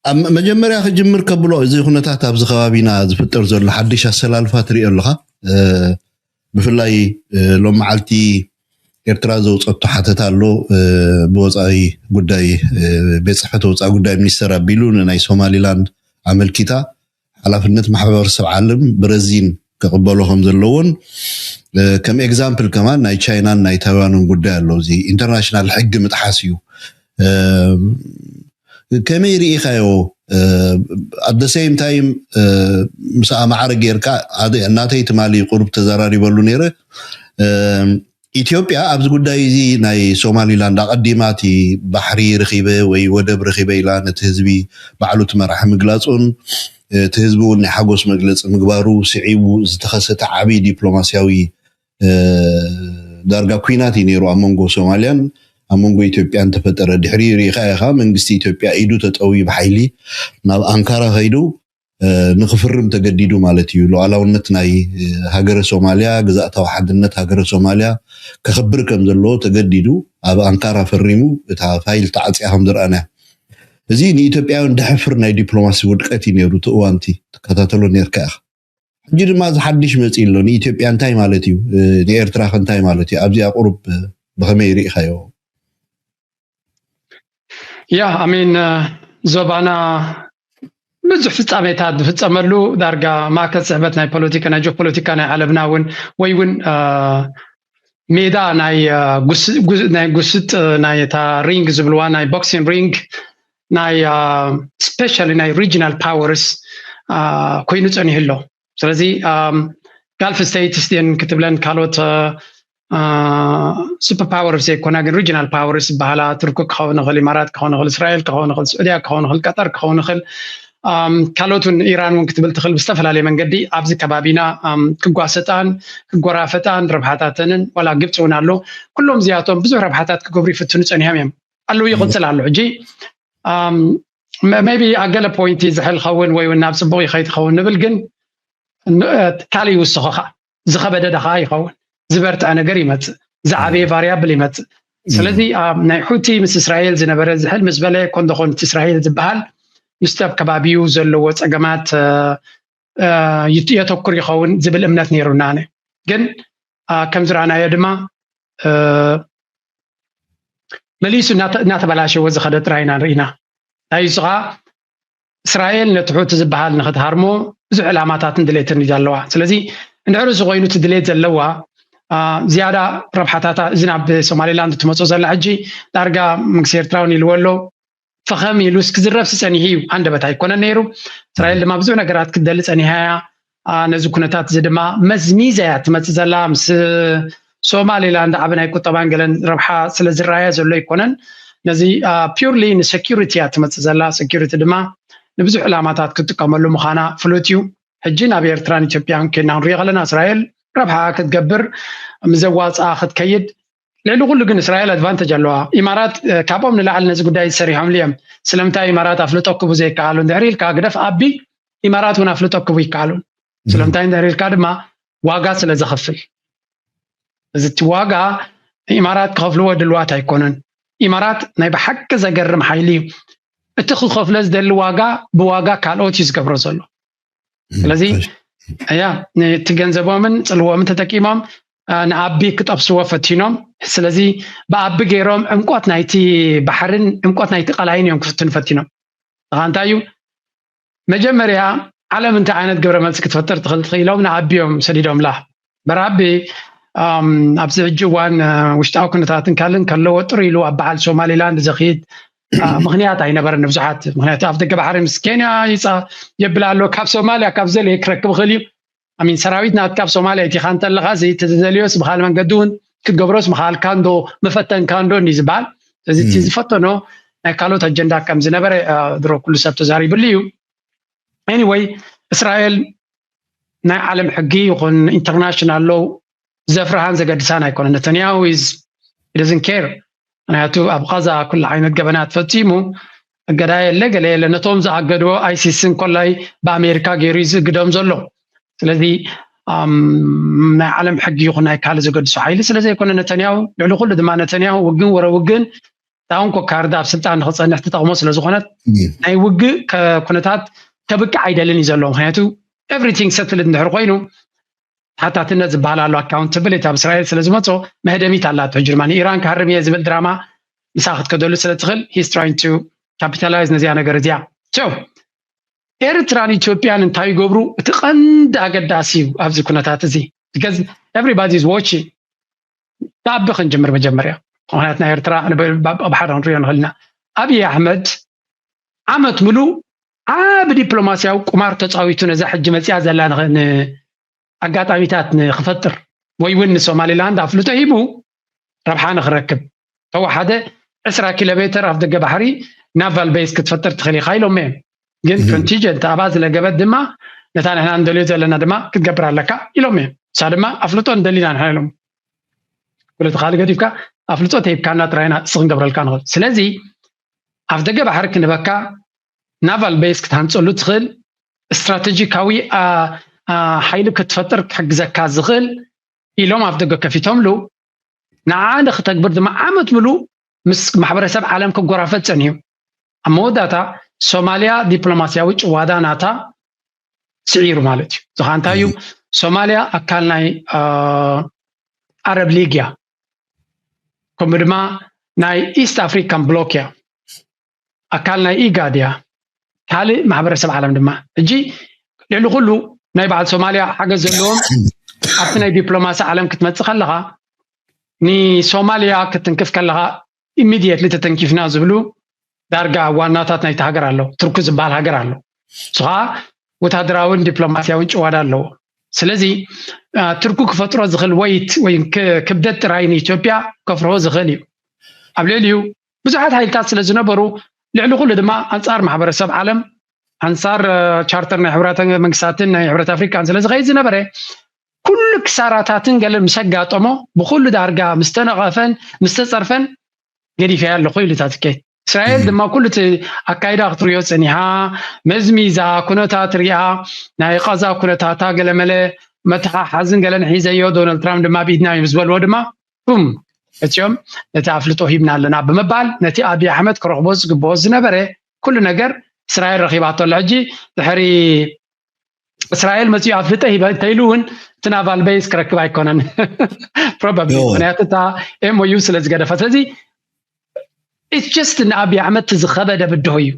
ኣብ መጀመርያ ክጅምር ከብሎ፣ እዚ ኩነታት ኣብዚ ከባቢና ዝፍጠር ዘሎ ሓድሽ ኣሰላልፋ ትሪኦ ኣለኻ። ብፍላይ ሎም መዓልቲ ኤርትራ ዘውፀቶ ሓተታ ኣሎ። ብወፃኢ ጉዳይ፣ ቤት ፅሕፈት ወፃኢ ጉዳይ ሚኒስተር ኣቢሉ ንናይ ሶማሊላንድ ኣመልኪታ ሓላፍነት ማሕበረሰብ ዓለም ብረዚን ክቕበሎ ከም ዘለዎን፣ ከም ኤግዛምፕል ከማን ናይ ቻይናን ናይ ታይዋንን ጉዳይ ኣሎ። እዚ ኢንተርናሽናል ሕጊ ምጥሓስ እዩ። ከመይ ርኢኻዮ? ኣደ ሴም ታይም ምስ ኣማዕረ ጌርካ፣ ናተይ ትማሊ ቁሩብ ተዘራሪበሉ ነይረ። ኢትዮጵያ ኣብዚ ጉዳይ እዚ ናይ ሶማሊላንድ ኣቐዲማ እቲ ባሕሪ ረኺበ ወይ ወደብ ረኺበ ኢላ ነቲ ህዝቢ ባዕሉ ትመራሕ ምግላፁን፣ እቲ ህዝቢ እውን ናይ ሓጎስ መግለፂ ምግባሩ ስዒቡ ዝተኸሰተ ዓብዪ ዲፕሎማስያዊ ዳርጋ ኩናት እዩ ነይሩ ኣብ መንጎ ሶማልያን ኣብ መንጎ ኢትዮጵያን ተፈጠረ። ድሕሪ ርኢኻ ኢኻ መንግስቲ ኢትዮጵያ ኢዱ ተጠውዩ ብሓይሊ ናብ ኣንካራ ከይዱ ንክፍርም ተገዲዱ ማለት እዩ። ሉዓላውነት ናይ ሃገረ ሶማልያ፣ ግዛእታዊ ሓድነት ሃገረ ሶማልያ ከኽብር ከም ዘለዎ ተገዲዱ ኣብ ኣንካራ ፈሪሙ እታ ፋይል ተዓፅያ ከም ዝረኣናያ። እዚ ንኢትዮጵያውያን ደሕፍር ናይ ዲፕሎማሲ ውድቀት እዩ ነይሩ። እቲ እዋንቲ ትከታተሎ ነርካ ኢኻ። ሕጂ ድማ እዚ ሓድሽ መፂእ ኣሎ። ንኢትዮጵያ እንታይ ማለት እዩ? ንኤርትራ ከ እንታይ ማለት እዩ? ኣብዚኣ ቁሩብ ብኸመይ ርኢኻዮ? ያ ኣሜን። ዞባና ብዙሕ ፍፃሜታት ዝፍፀመሉ ዳርጋ ማእከል ስሕበት ናይ ፖለቲካ ናይ ጂኦፖለቲካ ናይ ዓለምና እውን ወይ እውን ሜዳ ናይ ጉስጥ ናይ እታ ሪንግ ዝብልዋ ናይ ቦክሲንግ ሪንግ ናይ ስፔሻሊ ናይ ሪጂናል ፓወርስ ኮይኑ ፀኒሑ ኣሎ። ስለዚ ጋልፍ ስቴትስ ድን ክትብለን ካልኦት ሱፐር ፓወርስ ዘይኮና ግን ሪጂናል ፓወርስ ዝበሃላ ቱርክ ክኸውን ይኽእል፣ ኢማራት ክኸውን ይኽእል፣ እስራኤል ክኸውን ይኽእል፣ ስዑድያ ክኸውን ይኽእል፣ ቀጠር ክኸውን ይኽእል፣ ካልኦት እውን ኢራን እውን ክትብል ትኽእል። ብዝተፈላለየ መንገዲ ኣብዚ ከባቢና ክጓሰጣን ክጎራፈጣን ረብሓታተንን ዋላ ግብፂ እውን ኣሎ። ኩሎም እዚኣቶም ብዙሕ ረብሓታት ክገብሩ ይፍትኑ ፀኒሖም እዮም። ኣለዉ ይቕፅል ኣሎ። ሕጂ ሜቢ ኣብ ገለ ፖይንቲ ዝሕል ኸውን ወይ እውን ናብ ፅቡቕ ይኸይድ ኸውን ንብል፣ ግን ካልእ ይውስኾ ከዓ ዝኸበደ ደኸዓ ይኸውን፣ ዝበርትዐ ነገር ይመፅእ፣ ዝዓበየ ቫሪያብል ይመፅእ። ስለዚ ናይ ሑቲ ምስ እስራኤል ዝነበረ ዝሕል ምስ በለ ኮንዶ ኮንቲ እስራኤል ዝበሃል ምስቲ ኣብ ከባቢኡ ዘለዎ ፀገማት የተኩር ይኸውን ዝብል እምነት ነይሩና። ኣነ ግን ከም ዝረኣናዮ ድማ መሊሱ እናተበላሸወ ዝኸደ ጥራይ ኢና ንርኢና። እንታይ እሱ ከዓ እስራኤል ነቲ ሑቲ ዝበሃል ንክትሃርሞ ብዙሕ ዕላማታትን ድሌትን እዩ ዘለዋ። ስለዚ እንድሕር እዚ ኮይኑ እቲ ድሌት ዘለዋ ዝያዳ ረብሓታታ እዚ ናብ ሶማሌላንድ ትመፅኦ ዘላ ሕጂ ዳርጋ መንግስቲ ኤርትራ እውን ኢልዎ ኣሎ። ፈኸም ኢሉስ ክዝረብሲ ጸኒሑ እዩ። ሃንደበት ኣይኮነን ነይሩ። እስራኤል ድማ ብዙሕ ነገራት ክትደሊ ጸኒሓ እያ። ነዚ ኩነታት እዚ ድማ መዝሚዛ እያ ትመጽእ ዘላ። ምስ ሶማሊላንድ ዓቢ ናይ ቁጠባን ገለን ረብሓ ስለ ዝረኣያ ዘሎ ኣይኮነን። ነዚ ፒርሊ ንሰኪሪቲ እያ ትመጽእ ዘላ። ሰኪሪቲ ድማ ንብዙሕ ዕላማታት ክትጥቀመሉ ምዃና ፍሉጥ እዩ። ሕጂ ናብ ኤርትራን ኢትዮጵያን ኬድና ክንሪኦ ከለና እስራኤል ረብሓ ክትገብር ምዘዋፅኣ ክትከይድ ልዕሊ ኩሉ ግን እስራኤል ኣድቫንተጅ ኣለዋ። ኢማራት ካብኦም ንላዕሊ ነዚ ጉዳይ ሰሪሖምሉ እዮም። ስለምንታይ ኢማራት ኣፍልጦ ክቡ ዘይከኣሉ እንድሕር ኢልካ ግደፍ ኣቢ ኢማራት እውን ኣፍልጦ ክቡ ይከኣሉ። ስለምንታይ እንድሕር ኢልካ ድማ ዋጋ ስለ ዘኽፍል። እዚ እቲ ዋጋ ኢማራት ክኸፍልዎ ድልዋት ኣይኮኑን። ኢማራት ናይ ብሓቂ ዘገርም ሓይሊ እዩ። እቲ ክኸፍሎ ዝደሊ ዋጋ ብዋጋ ካልኦት እዩ ዝገብሮ ዘሎ። ስለዚ እያ ነቲ ገንዘቦምን ፅልዎምን ተጠቂሞም ንኣቢ ክጠብስዎ ፈቲኖም። ስለዚ ብኣቢ ገይሮም ዕምቆት ናይቲ ባሕርን ዕምቆት ናይቲ ቀላይን እዮም ክፍትኑ ፈቲኖም። ንኻ እንታይ እዩ መጀመርያ ዓለም እንታይ ዓይነት ግብረ መልሲ ክትፈጥር ትኽእል ኢሎም ንኣቢ እዮም ሰዲዶምላ። በራቢ ኣብዚ ሕጂ እዋን ውሽጣዊ ኩነታትን ካልእን ከለዎ ጥሩ ኢሉ ኣብ በዓል ሶማሊላንድ ዘኽይድ ምኽንያት ኣይነበረን ንብዙሓት። ምክንያቱ ኣብ ደገ ባሕሪ ምስ ኬንያ ይፃ የብል ኣሎ። ካብ ሶማሊያ ካብ ዘልየ ክረክብ ይኽእል እዩ። ኣሚን ሰራዊት ናትካ ኣብ ሶማሊያ ኢቲኻ እንተለኻ እዚ ተዘልዮስ ብካል መንገዲ እውን ክትገብሮስ ምኻልካ እንዶ መፈተንካ እንዶ እንዲ ዝበሃል። ስለዚ እቲ ዝፈተኖ ናይ ካልኦት ኣጀንዳ ከም ዝነበረ ድሮ ኩሉ ሰብ ተዛሪብሉ እዩ። ኤኒወይ እስራኤል ናይ ዓለም ሕጊ ይኹን ኢንተርናሽናል ሎው ዘፍርሃን ዘገድሳን ኣይኮነ። ነተንያሁ ዶዝን ኬር። ምክንያቱ ኣብ ቃዛ ኩሉ ዓይነት ገበናት ፈፂሙ እገዳ የለ ገለ የለ። ነቶም ዝኣገድዎ ኣይሲስ እንኮላይ ብኣሜሪካ ገይሩ እዩ ዝእግዶም ዘሎ። ስለዚ ናይ ዓለም ሕጊ ይኹን ናይ ካልእ ዘገድሶ ሓይሊ ስለዘይኮነ ነተንያሁ ልዕሊ ኩሉ ድማ ነተንያሁ ውግን ወረ ውግን እታ እንኮ ካርድ ኣብ ስልጣን ንክፀንሕ ትጠቕሞ ስለ ዝኾነት ናይ ውግእ ኩነታት ከብቅዕ ኣይደልን እዩ ዘሎ። ምክንያቱ everything settled እንድሕር ኮይኑ ተሓታትነት ዝበሃል ኣሎ፣ ኣካውንታብሊቲ ኣብ እስራኤል ስለ ዝመፆ መህደሚት ኣላቶ። ሕጂ ድማ ንኢራን ክሃርም እየ ዝብል ድራማ ምሳ ክትከደሉ ስለ ትኽእል he's trying to capitalize ነዚኣ ነገር እዚኣ። ኤርትራን ኢትዮጵያን እንታይ ይገብሩ? እቲ ቀንዲ ኣገዳሲ እዩ ኣብዚ ኩነታት እዚ because everybody is watching። ካብ ክንጅምር መጀመርያ ምክንያት ናይ ኤርትራ ብሓደ ክንሪኦ ንኽእልና ኣብይ ኣሕመድ ዓመት ምሉእ ዓብ ዲፕሎማስያዊ ቁማር ተፃዊቱ ነዛ ሕጂ መፅያ ዘላ ኣጋጣሚታት ንክፈጥር ወይ እውን ንሶማሊላንድ ኣፍልጦ ሂቡ ረብሓ ንክረክብ ተወሓደ ዕስራ ኪሎ ሜትር ኣፍ ደገ ባሕሪ ናቫል ቤስ ክትፈጥር ትኽእል ኢኻ ኢሎም እዮም። ግን ኮንቲጀንት ኣብኣ ዝለገበት ድማ ነታ ንሕና እንደልዮ ዘለና ድማ ክትገብር ኣለካ ኢሎም እዮም። እሳ ድማ ኣፍልጦ እንደሊና ንሕና ኢሎም። ኩሉ ካልእ ገዲፍካ ኣፍልጦ ተሂብካና ጥራይና እሱ ክንገብረልካ ንኽእል። ስለዚ ኣፍ ደገ ባሕሪ ክንበካ ናቫል ቤስ ክትሃንፀሉ ትኽእል ስትራቴጂካዊ ሓይሊ ክትፈጥር ክሕግዘካ ዝኽእል ኢሎም ኣፍ ደገ ከፊቶምሉ ንዓ ንክተግብር ድማ ዓመት ምሉእ ምስ ማሕበረሰብ ዓለም ክጎራፈጥ ፀኒሑ ኣብ መወዳእታ ሶማልያ ዲፕሎማስያዊ ጭዋዳ ናታ ስዒሩ ማለት እዩ። እዚ ከዓ እንታይ እዩ? ሶማልያ ኣካል ናይ ኣረብ ሊግ እያ፣ ከምኡ ድማ ናይ ኢስት ኣፍሪካን ብሎክ እያ፣ ኣካል ናይ ኢጋድ እያ፣ ካልእ ማሕበረሰብ ዓለም ድማ። ሕጂ ልዕሊ ኩሉ ናይ በዓል ሶማልያ ሓገዝ ዘለዎም ኣብቲ ናይ ዲፕሎማሲ ዓለም ክትመፅእ ከለኻ ንሶማልያ ክትንክፍ ከለኻ ኢሚድየትሊ ተተንኪፍና ዝብሉ ዳርጋ ዋናታት ናይቲ ሃገር ኣሎ። ቱርኪ ዝበሃል ሃገር ኣሎ። እሱ ከዓ ወታደራውን ዲፕሎማስያውን ጭዋዳ ኣለዎ። ስለዚ ቱርኪ ክፈጥሮ ዝኽእል ወይት ወይ ክብደት ጥራይ ንኢትዮጵያ ከፍርሆ ዝኽእል እዩ። ኣብ ልዕሊኡ ብዙሓት ሓይልታት ስለ ዝነበሩ ልዕሊ ኩሉ ድማ ኣንፃር ማሕበረሰብ ዓለም ኣንፃር ቻርተር ናይ ሕብራት መንግስታትን ናይ ሕብረት ኣፍሪካን ስለ ዝኸይድ ዝነበረ ኩሉ ክሳራታትን ገለን ምስ ኣጋጠሞ ብኩሉ ዳርጋ ምስ ተነቐፈን ምስ ተፀርፈን ገዲፈያ ኣለኹ ኢሉ እታ ትኬት። እስራኤል ድማ ኩሉ እቲ ኣካይዳ ክትሪኦ ፀኒሓ መዝሚዛ ኩነታት ሪኣ ናይ ቃዛ ኩነታታ ገለመለ መተሓሓዝን ገለን ሒዘዮ ዶናልድ ትራምፕ ድማ ብኢድና እዩ ምስ በልዎ ድማ ቡም እቲኦም ነቲ ኣፍልጦ ሂብና ኣለና ብምባል ነቲ ኣብይ ኣሕመድ ክረኽቦ ዝግብኦ ዝነበረ ኩሉ ነገር እስራኤል ረኺባቶ ኣላ። ሕጂ ድሕሪ እስራኤል መፅኡ ኣፍልጠ ሂበ እንተኢሉ እውን እቲ ናቫል ቤስ ክረክብ ኣይኮነን ፕሮባብሊ ምክንያቱ እታ ኤምኦዩ ስለ ዝገደፈ። ስለዚ ኢትስ ጀስት ንኣብይ ኣሕመድ እቲ ዝኸበደ ብድሆ እዩ።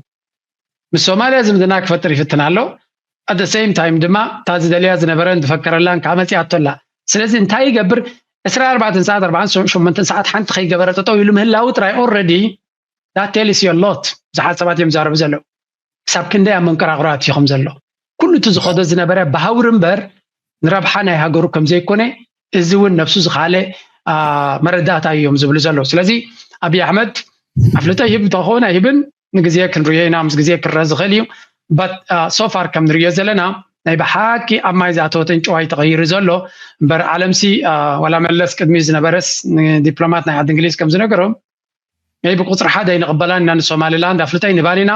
ምስ ሶማልያ ዝምድና ክፈጥር ይፍትን ኣሎ። ኣት ሴም ታይም ድማ እታ ዝደልያ ዝነበረን ዝፈከረላን ከዓ መፅኣቶ ኣላ። ስለዚ እንታይ ይገብር? ዕስራ ኣርባዕተ ሰዓት ኣርባዕተ ሸሞንተ ሰዓት ሓንቲ ከይገበረ ጠጠው ኢሉ ምህላው ጥራይ ኦልሬዲ ዳት ቴልስ ዩ ሎት። ብዙሓት ሰባት እዮም ዛረቡ ዘለዉ ክሳብ ክንደይ ኣብ መንቀራቕሮ ኣትዩ ከም ዘሎ ኩሉ እቲ ዝኸዶ ዝነበረ ብሃውሪ እምበር ንረብሓ ናይ ሃገሩ ከም ዘይኮነ እዚ እውን ነብሱ ዝኻለ መረዳእታ እዮም ዝብሉ ዘለዉ። ስለዚ ኣብይ ኣሕመድ ኣፍልጦ ይህብ እንተኾነ ይህብን ንግዜ ክንሪኦ ኢና ምስ ግዜ ክረአ ዝኽእል እዩ። ሶፋር ከም ንሪኦ ዘለና ናይ ብሓቂ ኣብ ማይ ዝኣተወ ተንጭዋይ ተቐይሩ ዘሎ እምበር ዓለምሲ ዋላ መለስ ቅድሚ ዝነበረስ ንዲፕሎማት ናይ ዓዲ እንግሊዝ ከም ዝነገሮም ቢ ቁፅሪ ሓደ ኣይንቕበላን ኢና ንሶማሊላንድ ኣፍልጦ ኣይንባን ኢና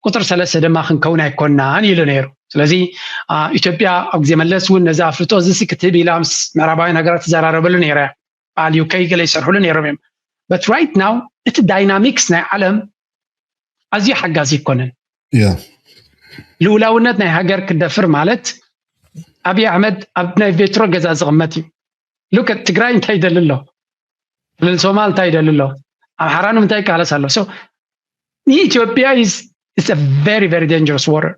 ቁፅሪ ሰለስተ ድማ ክንከውን ኣይኮናን ኢሉ ነይሩ። ስለዚ ኢትዮጵያ ኣብ ግዜ መለስ እውን ነዚ ኣፍልጦ እዚ ክትህብ ኢላ ምስ ምዕራባውያን ሃገራት ትዘራረበሉ ነይራ እያ። በዓል ዩከይ ገለ ይሰርሕሉ ነይሮም እዮም። በት ራይት ናው እቲ ዳይናሚክስ ናይ ዓለም ኣዝዩ ሓጋዚ ኣይኮነን። ልኡላውነት ናይ ሃገር ክደፍር ማለት ኣብይ ኣሕመድ ኣብ ናይ ቬትሮ ገዛ ዝቕመጥ እዩ። ሉክ ትግራይ እንታይ ይደሊ ኣሎ? ክልል ሶማል እንታይ ይደሊ ኣሎ? ኣምሓራ ንምንታይ ይቃለስ ኣሎ? ንኢትዮጵያ very very dangerous water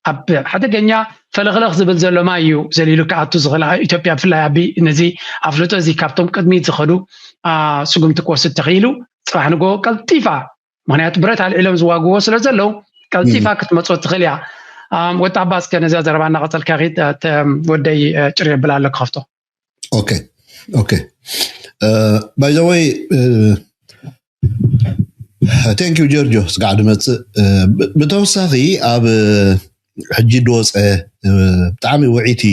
ኣብ ሓደገኛ ፈለኽለኽ ዝብል ዘሎ ማይ እዩ ዘሊሉ ክኣቱ ዝኽእል ኢትዮጵያ ብፍላይ ኣቢ ነዚ ኣፍልጦ እዚ ካብቶም ቅድሚት ዝኸዱ ስጉምቲ ክወስድ ተኽኢሉ ፅባሕ ንጎ ቀልጢፋ ምክንያቱ ብረት ኣልዒሎም ዝዋግዎ ስለ ዘለዉ ቀልጢፋ ክትመፅኦ ትኽእል እያ። ወጣ ኣባ እስከ ነዚያ ዘረባ እናቐፀልካ ወደይ ጭር የብል ኣሎ ክኸፍቶ። ኦኬ ኦኬ ባይ ዘ ወይ ቴንክ ዩ ጀርጆ ስጋዕ ድመፅእ ብተወሳኺ ኣብ ሕጂ ድወፀ ብጣዕሚ ውዒቲ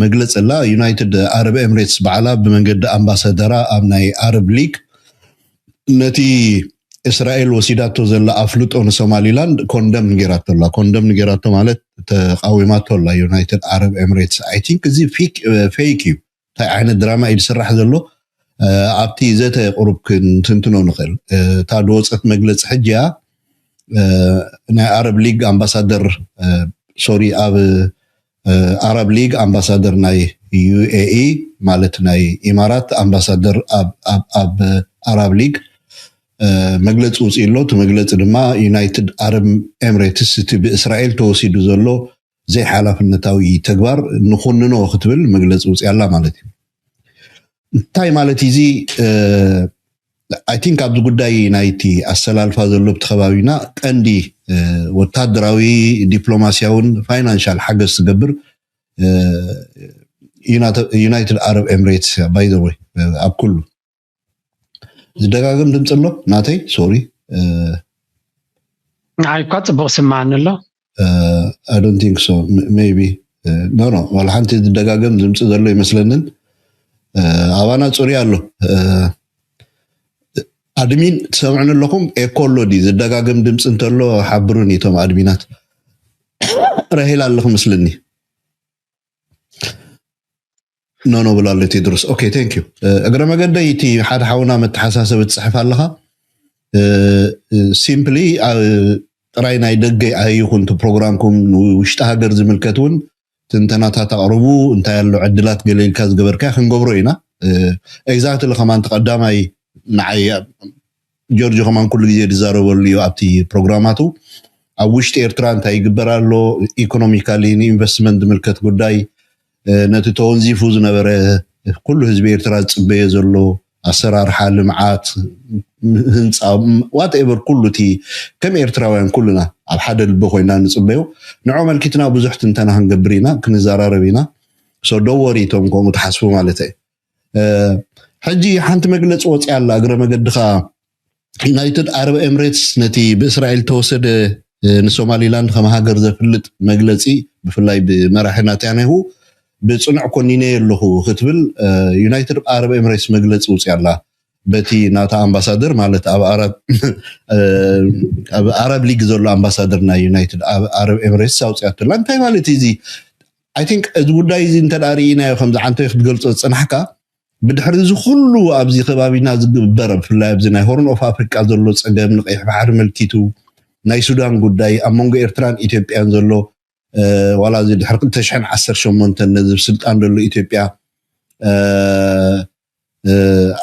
መግለፂ ኣላ ዩናይትድ ኣረብ ኤምሬትስ ባዕላ ብመንገዲ ኣምባሳደራ ኣብ ናይ ኣረብ ሊግ ነቲ እስራኤል ወሲዳቶ ዘላ ኣፍልጦ ንሶማሊላንድ ኮንደም ንጌራቶ ኣላ ኮንደም ንጌራቶ ማለት ተቃዊማቶ ኣላ ዩናይትድ ኣረብ ኤምሬትስ ኣይ ቲንክ እዚ ፌክ እዩ እንታይ ዓይነት ድራማ እዩ ዝስራሕ ዘሎ ኣብቲ ዘተ ቁሩብ ክንትንትኖ ንኽእል። እታ ዝወፀት መግለፂ ሕጂ እያ። ናይ ኣረብ ሊግ ኣምባሳደር፣ ሶሪ፣ ኣብ ኣረብ ሊግ ኣምባሳደር ናይ ዩ ኤ ኢ፣ ማለት ናይ ኢማራት ኣምባሳደር ኣብ ኣራብ ሊግ መግለፂ ውፅእ ኣሎ። እቲ መግለፂ ድማ ዩናይትድ ኣረብ ኤምሬትስ እቲ ብእስራኤል ተወሲዱ ዘሎ ዘይሓላፍነታዊ ተግባር ንኹንኖ ክትብል መግለፂ ውፅእ ኣላ ማለት እዩ። እንታይ ማለት እዚ? ኣይ ቲንክ ኣብዚ ጉዳይ ናይቲ ኣሰላልፋ ዘሎ ብቲ ከባቢና ቀንዲ ወታደራዊ፣ ዲፕሎማሲያውን ፋይናንሻል ሓገዝ ትገብር ዩናይትድ ኣረብ ኤምሬትስ እያ። ባይ ዘ ወይ ኣብ ኩሉ ዝደጋገም ድምፂ ኣሎ ናተይ? ሶሪ። ንዓይ እኳ ፅቡቅ ስማዓኒ ኣሎ። I don't think so, maybe። No, no, ዋላ ሓንቲ ዝደጋገም ድምፂ ዘሎ ይመስለንን። ኣባና ፅሩይ ኣሎ። ኣድሚን ትሰምዕኒ ኣለኹም? ኤኮ ኣሎ ድዩ? ዝደጋገም ድምፂ እንተሎ ሓብሩኒ እቶም ኣድሚናት። ረሄላ ኣለኹ ምስልኒ። ኖ ኖ ብላ ኣሎ ቴድሮስ። ኦኬ፣ ቴንክ ዩ። እግረ መገደይ እቲ ሓደ ሓውና መተሓሳሰቢ ትፅሕፍ ኣለኻ። ሲምፕሊ ጥራይ ናይ ደገ ኣይኹን እቲ ፕሮግራምኩም፣ ንውሽጢ ሃገር ዝምልከት እውን ትንተናታት ኣቕርቡ። እንታይ ኣሎ ዕድላት ገለ ኢልካ ዝገበርካ ክንገብሮ ኢና። ኤግዛክትሊ ከማን ቀዳማይ ንዓይ ጆርጆ ከማን ኩሉ ግዜ ዝዛረበሉ እዩ ኣብቲ ፕሮግራማቱ። ኣብ ውሽጢ ኤርትራ እንታይ ይግበር ኣሎ፣ ኢኮኖሚካሊ ንኢንቨስትመንት ዝምልከት ጉዳይ፣ ነቲ ተወንዚፉ ዝነበረ ኩሉ ህዝቢ ኤርትራ ዝፅበዮ ዘሎ ኣሰራርሓ ልምዓት፣ ህንፃ፣ ዋትኤቨር፣ ኩሉ እቲ ከም ኤርትራውያን ኩልና ኣብ ሓደ ልቢ ኮይና ንፅበዮ፣ ንዑ መልኪትና ብዙሕ ትንተና ክንገብር ኢና፣ ክንዘራረብ ኢና። ሶ ዶ ወሪ እቶም ከምኡ ትሓስቡ ማለት እየ። ሕጂ ሓንቲ መግለፂ ወፂኣ ኣላ እግረ መገድኻ። ዩናይትድ ኣረብ ኤምሬትስ ነቲ ብእስራኤል ተወሰደ ንሶማሊላንድ ከም ሃገር ዘፍልጥ መግለፂ፣ ብፍላይ ብመራሒ ናታንያሁ፣ ብፅኑዕ ኮኒነ ኣለኹ ክትብል ዩናይትድ ኣረብ ኤምሬትስ መግለፂ ውፅእ ኣላ። በቲ ናታ ኣምባሳደር ማለት ኣብ ኣረብ ሊግ ዘሎ ኣምባሳደር ናይ ዩናይትድ ኣረብ ኤምሬትስ ኣውፅኣትላ። እንታይ ማለት እዚ? ኣይ ቲንክ እዚ ጉዳይ እዚ እንተ ርኢናዮ ከምዚ ዓንተ ክትገልፆ ዝፅናሕካ ብድሕሪ እዚ ኩሉ ኣብዚ ከባቢና ዝግበር ብፍላይ ኣብዚ ናይ ሆርን ኦፍ ኣፍሪቃ ዘሎ ፀገም ንቀይሕ ባሕሪ መልኪቱ ናይ ሱዳን ጉዳይ ኣብ መንጎ ኤርትራን ኢትዮጵያን ዘሎ ዋላ እዚ ድሕሪ ክልተ ሽሕን ዓሰርተ ሸሞንተን ነዚ ስልጣን ዘሎ ኢትዮጵያ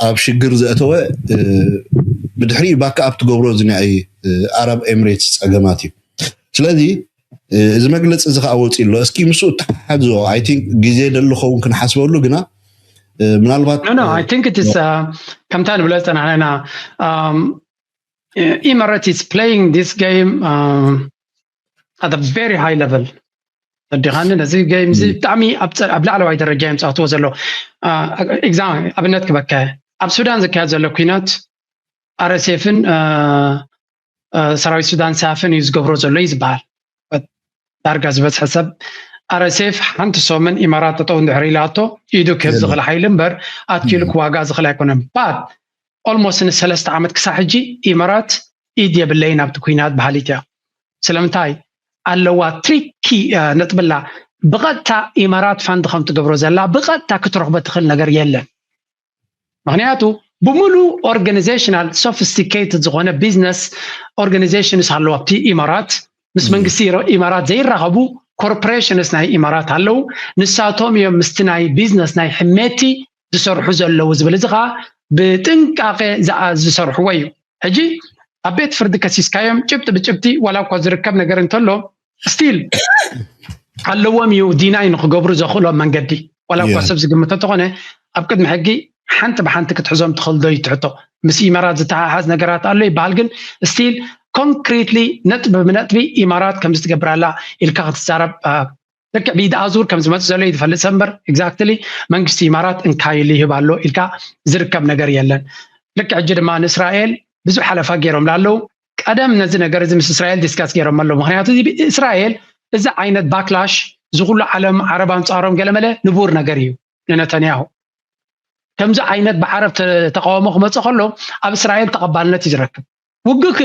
ኣብ ሽግር ዘእተወ ብድሕሪኡ ባካ ኣብ ትገብሮ እዚ ናይ ኣረብ ኤምሬትስ ፀገማት እዩ። ስለዚ እዚ መግለፂ እዚ ከዓ ወፂ ኣሎ። እስኪ ምስኡ እተሓሓዞ ኣይ ቲንክ ግዜ ደሊ ኸውን ክንሓስበሉ ግና ምናልባት no no I think it is ከምታ ንብሎ ዝፀናሕና ኢና ኢማራት is playing this game at a very high level። ተዲኻኒ ነዚ game እዚ ብጣዕሚ ኣብ ላዕለዋይ ደረጃ እዮም ፃእትዎ ዘሎ። ኤግዛም ኣብነት ክበካ ኣብ ሱዳን ዝካየድ ዘሎ ኩናት ኣረሴፍን ሰራዊት ሱዳን ሳፍን እዩ ዝገብሮ ዘሎ እዩ ዝበሃል። ዳርጋ ዝበዝሐ ሰብ ኣረሴፍ ሓንቲ ሰሙን ኢማራት ጠጠው እንድሕር ኢላቶ ኢዱ ክህብ ዝኽእል ሓይሊ እምበር ኣትኪሉ ክዋጋ ዝኽእል ኣይኮነን። ባት ኦልሞስት ንሰለስተ ዓመት ክሳብ ሕጂ ኢማራት ኢድ የብለይን ኣብቲ ኩናት በሃሊት እያ። ስለምንታይ ኣለዋ ትሪኪ ነጥብላ ብቐጥታ ኢማራት ፋንድ ከም ትገብሮ ዘላ ብቐጥታ ክትረኽቦ ትኽእል ነገር የለን። ምክንያቱ ብምሉ ኦርጋኒዜሽናል ሶፊስቲኬትድ ዝኾነ ቢዝነስ ኦርጋኒዜሽንስ ኣለዋ ኣብቲ ኢማራት። ምስ መንግስቲ ኢማራት ዘይራኸቡ ኮርፖሬሽንስ ናይ ኢማራት ኣለዉ። ንሳቶም እዮም ምስቲ ናይ ቢዝነስ ናይ ሕሜቲ ዝሰርሑ ዘለዉ ዝብል እዚ ከዓ ብጥንቃቄ ዝሰርሕዎ እዩ። ሕጂ ኣብ ቤት ፍርዲ ከሲስካዮም ጭብጢ ብጭብጢ ዋላ እኳ ዝርከብ ነገር እንተሎ ስቲል ኣለዎም እዩ ዲናይ ንክገብሩ ዘኽእሎም መንገዲ ዋላ እኳ ሰብ ዝግምቶ እንተኾነ ኣብ ቅድሚ ሕጊ ሓንቲ ብሓንቲ ክትሕዞም ትኽእል ዶ እዩ ትሕቶ። ምስ ኢመራት ዝተሓሓዝ ነገራት ኣሎ ይበሃል ግን ስቲል ኮንክሪትሊ ነጥቢ ብነጥቢ ኢማራት ከምዚ ትገብር ኣላ ኢልካ ክትዛረብ ልክዕ ብኢድ ኣዙር ከም ዝመፅእ ዘሎ እዩ ዝፈልጥ ሰብ እምበር ኤግዛክትሊ መንግስቲ ኢማራት እንካይሉ ይህብ ኣሎ ኢልካ ዝርከብ ነገር የለን። ልክዕ ሕጂ ድማ ንእስራኤል ብዙሕ ሓለፋ ገይሮምላ ኣለዉ። ቀደም ነዚ ነገር እዚ ምስ እስራኤል ዲስካስ ገይሮም ኣለዉ። ምክንያቱ እስራኤል እዚ ዓይነት ባክላሽ እዚ ኩሉ ዓለም ዓረብ ኣንፃሮም ገለመለ ንቡር ነገር እዩ ንነተንያሁ። ከምዚ ዓይነት ብዓረብ ተቃውሞ ክመፅእ ከሎ ኣብ እስራኤል ተቐባልነት እዩ ዝረክብ። ውግእ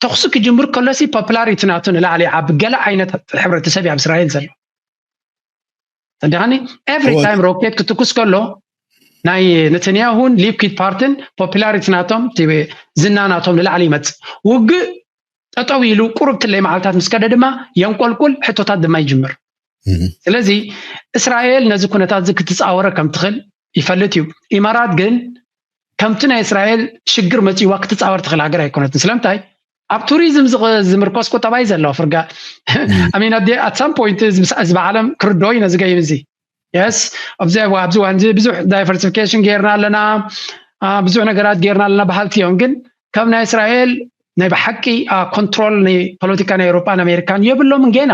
ተኹሲ ክጅምር ከሎሲ ፖፕላሪቲ ናቱ ንላዕሊ ኣብ ገለ ዓይነት ሕብረተሰብ ኣብ እስራኤል ዘሎ ተዲኻኒ ኤቭሪ ታይም ሮኬት ክትኩስ ከሎ ናይ ነተንያሁን ሊኩድ ፓርትን ፖፑላሪቲ ናቶም ዝና ናቶም ንላዕሊ ይመፅእ። ውግእ ጠጠው ኢሉ ቁሩብ ትለይ መዓልታት ምስ ከደ ድማ የንቆልቁል፣ ሕቶታት ድማ ይጅምር። ስለዚ እስራኤል ነዚ ኩነታት እዚ ክትፃወረ ከም ትኽእል ይፈልጥ እዩ። ኢማራት ግን ከምቲ ናይ እስራኤል ሽግር መፂዋ ክትፃወር ትኽእል ሃገር ኣይኮነትን። ስለምንታይ? ኣብ ቱሪዝም ዝምርኮስ ቁጠባ እዩ ዘለዎ ፍርጋ። ኣሚን ኣደ ኣት ሳም ፖይንት ህዝቢ ዓለም ክርዶ እዩ ነዚ ገይም እዚ። የስ፣ ኣብዚ ኣብዚ ዋን ብዙሕ ዳይቨርሲፊኬሽን ጌርና ኣለና፣ ብዙሕ ነገራት ጌርና ኣለና በሃልቲ እዮም። ግን ከም ናይ እስራኤል ናይ ብሓቂ ኮንትሮል ናይ ፖለቲካ ናይ ኤውሮጳን ኣሜሪካን የብሎምን ጌና።